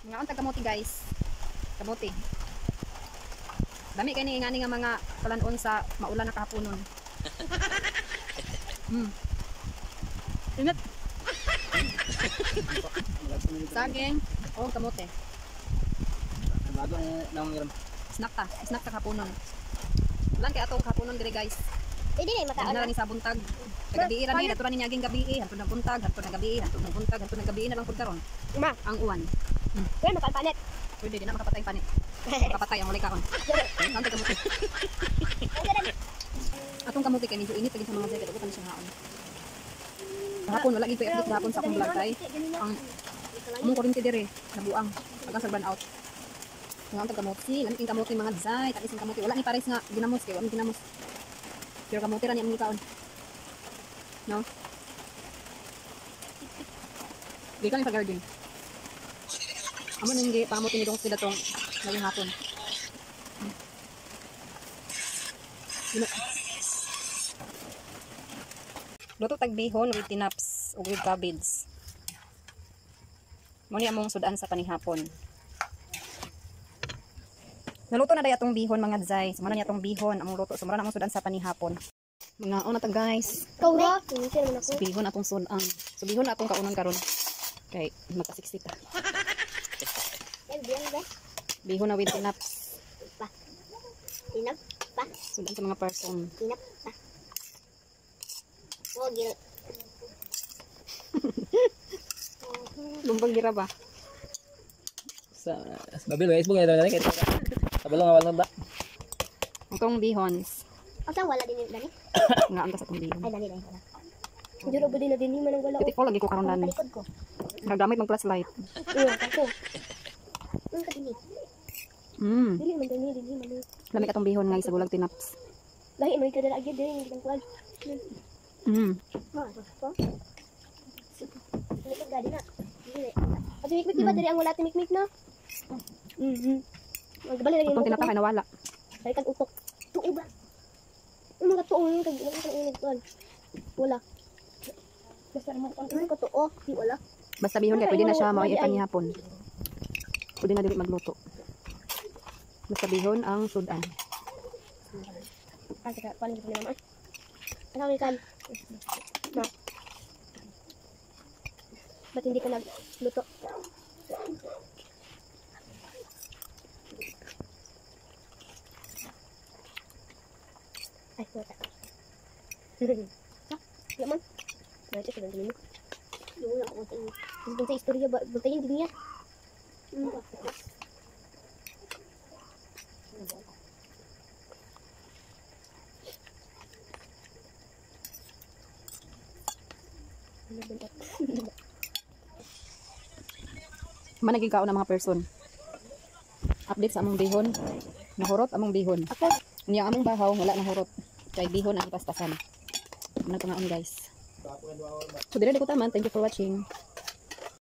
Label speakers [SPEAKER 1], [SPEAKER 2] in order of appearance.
[SPEAKER 1] Mga untag kamote, guys. Kamote. Dami kay ni ngani nga mga kalanon sa maulan na kahaponon. Ingat. Saging o kamote.
[SPEAKER 2] Bago na nang
[SPEAKER 1] Snack ta, snack ta kahaponon. Ulan kay atong kahaponon dire, guys.
[SPEAKER 3] Pwede na makaon.
[SPEAKER 1] Ano ni sa buntag. Kagabi ra ni, natura ni niaging gabi, hantod ng buntag, hantod ng gabi, hantod ng buntag, hantod ng gabi na lang pud karon.
[SPEAKER 3] Ma,
[SPEAKER 1] Ang uwan.
[SPEAKER 3] pwede makaon panit.
[SPEAKER 1] Pwede di na makapatay ang panit. Makapatay ang walay kaon. Ang kamote. Atong kamote kay medyo init pag sa mga jacket, utan siya haon. Kahapon wala gid ko i-update kahapon sa akong vlog kay ang among kuryente dire nabuang hanggang sa burn out. Nga ang kamote, lamit king kamote mga zay, tamis ang kamote. Wala ni pares nga ginamos kay wala ni ginamos. Pero kamote ra ni among kaon. No? Di ka ni sa garden. Amo nang gi pamot ni dong sila tong ngayong hapon. Luto tag bihon with tinaps ug with cabbage. Mo ni among sudan sa panihapon. Naluto na day atong bihon mga zay. Sumara niya atong bihon among luto. Sumara na among sudan sa panihapon. Mga una ta, guys.
[SPEAKER 3] Kaura. Sinisir man ako.
[SPEAKER 1] Bihon atong sudan. So bihon na atong kaunon karon. Kay magkasiksik ta.
[SPEAKER 3] Ay, biyan ba?
[SPEAKER 1] Bihon na with tinaps.
[SPEAKER 3] Pa. Tinap pa.
[SPEAKER 1] Sudan sa mga person.
[SPEAKER 3] Tinap pa. Oh, gil.
[SPEAKER 1] Lumbang gira ba?
[SPEAKER 2] Sa babil Facebook ay dali kay. Kabalo nga wala ba.
[SPEAKER 1] Atong bihons.
[SPEAKER 3] Asa wala din yung dani?
[SPEAKER 1] Nga ang sa atong bihon.
[SPEAKER 3] Ay, dani dani wala. Juro ba din na din man ang wala.
[SPEAKER 1] Beautiful lagi ko karon
[SPEAKER 3] Ang
[SPEAKER 1] dani.
[SPEAKER 3] talikod ko.
[SPEAKER 1] Nagamit mag flashlight.
[SPEAKER 3] Iya, ako. Ang kadini. Dili man dani, dili man.
[SPEAKER 1] Lamig atong bihon nga isa gulag tinaps.
[SPEAKER 3] Lahi man kada lagi dili ang kuan. Ma, ko. Likod gadi na. Dili. Ato mikmik di ba diri ang wala timikmik na? Magbali lagi
[SPEAKER 1] Atong
[SPEAKER 3] mo.
[SPEAKER 1] tinapa kay nawala.
[SPEAKER 3] Balik kag utok. Tuo ba? Ano ka tuo kag kag kuan. Wala. Basta mo ang ka tuo, di wala.
[SPEAKER 1] Basta bihon kay pwede na siya mao ipanihapon. Pwede na dili magluto. Basta bihon ang sudan.
[SPEAKER 3] Ah, teka, kuan ko naman. Ano kami kan? Ma. Ba't hindi ka nagluto? Ay, wala. Ha? Wala man. Wala siya, ganun mo. Wala ako sa inyo. Tapos sa istorya ba? Bantayin din niya.
[SPEAKER 1] Managing kaon ang mga person. Update sa among bihon. Nahurot among bihon.
[SPEAKER 3] Ako,
[SPEAKER 1] Niya among bahaw wala nahurot. Kay bihon ang paspasan. Ano pangaon, guys. So dire ko taman. Thank you for watching.